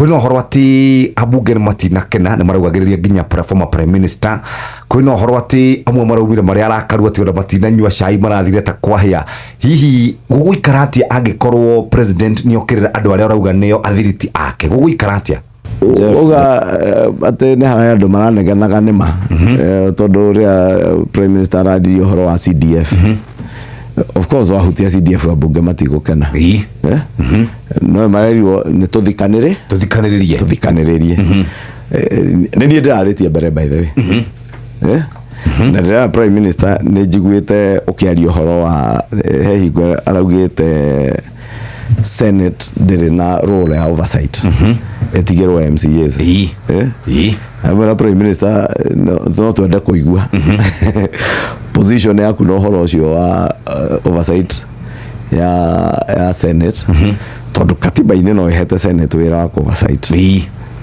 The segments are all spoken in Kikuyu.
Kwĩna ũhoro atĩ ambunge nĩ matinakena, nĩ maraugagĩrĩria nginya former prime minister. Kwĩna ũhoro atĩ amwe maraumire marĩ arakaru atĩ ona matinanyua cai, marathire ta kwahĩa. Hihi gũgũikara atĩa angĩkorwo president nĩ okĩrĩra andũ arĩa ũrauga nĩo athiriti ake? Gũgũikara atĩa? Uga atĩ nĩ harĩ andũ maranegenaga nĩ ma. Tondũ ũrĩa prime minister araririe ũhoro wa CDF, of course wahutia CDF ambunge matigũkena. Eh? No marerirwo nĩ tũthikanĩrĩ Tũthikanĩrĩrie. Tũthikanĩrĩrie. Nĩ niĩ ndĩrarĩtie mbere, by the way. Eh? Na ndĩrera prime minister nĩ njiguĩte ũkĩaria ũhoro wa he hingo araugĩte Senate ndĩrĩ na role ya oversight, ĩtigĩrwo MCAs. Eh? Amwĩra prime minister no twende kũigua position yaku na ũhoro ũcio wa oversight ya Senate, tondũ katiba-inĩ no ĩhete Senate wĩra wa oversight.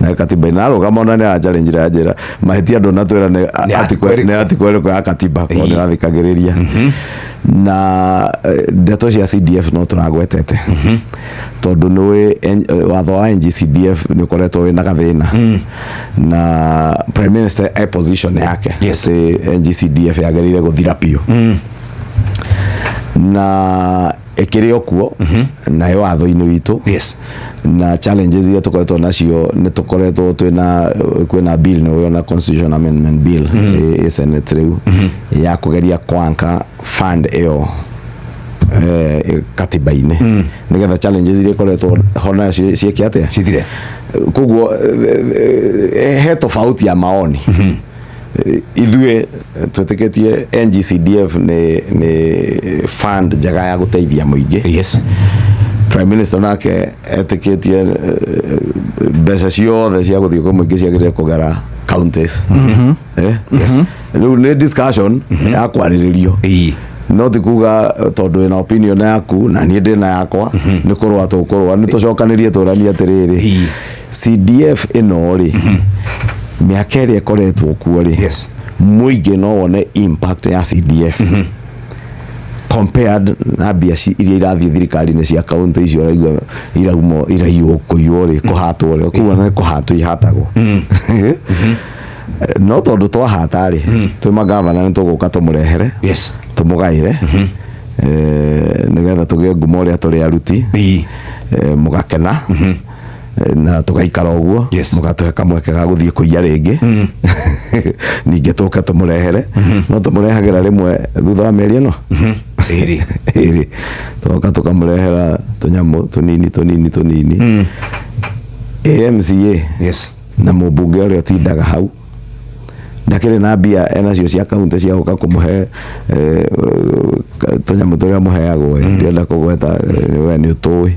Na katiba-inĩ narũgama ona nĩ challenge ya njĩra mahĩtia ndũnatwĩra nĩ Nĩ article article nĩ article ĩrĩkũ ya katiba korwo nĩ ũrathikagĩrĩria. Na ndeto cia CDF no tũragwetete tondũ nĩ watho wa NGCDF nĩ ũkoretwo wĩna gathĩna na prime minister e position yake atĩ NGCDF yagĩrĩire gũthira biũ na ĩkĩrĩ o kuo na ĩ watho-inĩ witũ. Na challenges iria tũkoretwo nacio nĩ tũkoretwo twĩna kwĩna bill, nĩ ũyona constitution amendment bill ĩ Senate rĩu ya kũgeria kwanka fund ĩyo katiba-inĩ nĩgetha challenges iria ikoretwo ho nacio ciĩke atĩa? Cithire. Koguo he tofauti ya maoni. Ithuĩ twĩtĩkĩtie NGCDF nĩ fund njega ya gũteithia mũingĩ. Prime minister nake etĩkĩtie mbeca ciothe cia gũthiĩ kwĩ mũingĩ ciagĩrĩire kũgera counties. Eh? Rĩu nĩ discussion ya kwarĩrĩrio, no ti kuga tondũ wĩna opinion yaku na niĩ ndĩna yakwa nĩ kũrũa tũkũrũa. Nĩ tũcokanĩrie tũranie atĩrĩrĩ, CDF ĩno rĩ, mĩaka ĩrĩa ĩkoretwo kuo rĩ, mũingĩ no wone impact ya CDF compared na mbia iria irathiĩ thirikari-inĩ cia kaunti icio ũraigua iraumwo, iraiywo, kũiywo rĩ, kũhatwo rĩ, koguo nĩ kũhatwo ihatagwo. No tondũ twahata rĩ, twĩ magavana nĩ tũgũka tũmũrehere, tũmũgaĩre nĩgetha tũgĩe ngumo ũrĩa tũrĩ aruti. Mũgakena na tũgaikara ũguo. Mũgatũhe kamweke ga gũthiĩ kũiya rĩngĩ, ningĩ tũke tũmũrehere. No tũmũrehagĩra rĩmwe thutha wa mĩeri ĩno 2. 2, tũgoka tũkamũrehera tũnyamũ tũnini tũnini tũnini. AMCA na mũmbunge ũrĩa ũtindaga hau ndakĩrĩ na mbia enacio cia kaunti cia gũka kũmũhe tũnyamũ tũrĩa mũheagwo. Ndĩrenda kũgweta, we nĩ ũtũĩ.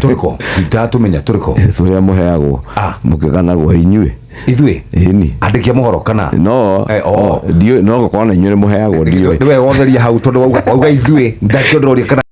Tũrĩkũ? Ndiratũmenya tũrĩkũ. Tũrĩa mũheagwo. Mũkĩganagwo inyuĩ. Ithuĩ? Ĩni. Andĩki a mohoro kana? No. Oh. Ndiũĩ, no gũkorwo na inyuĩ nĩ mũheagwo, ndiũĩ. Nĩ wega ũtherie hau tondũ wauga ithuĩ ndakĩo ndĩroria kana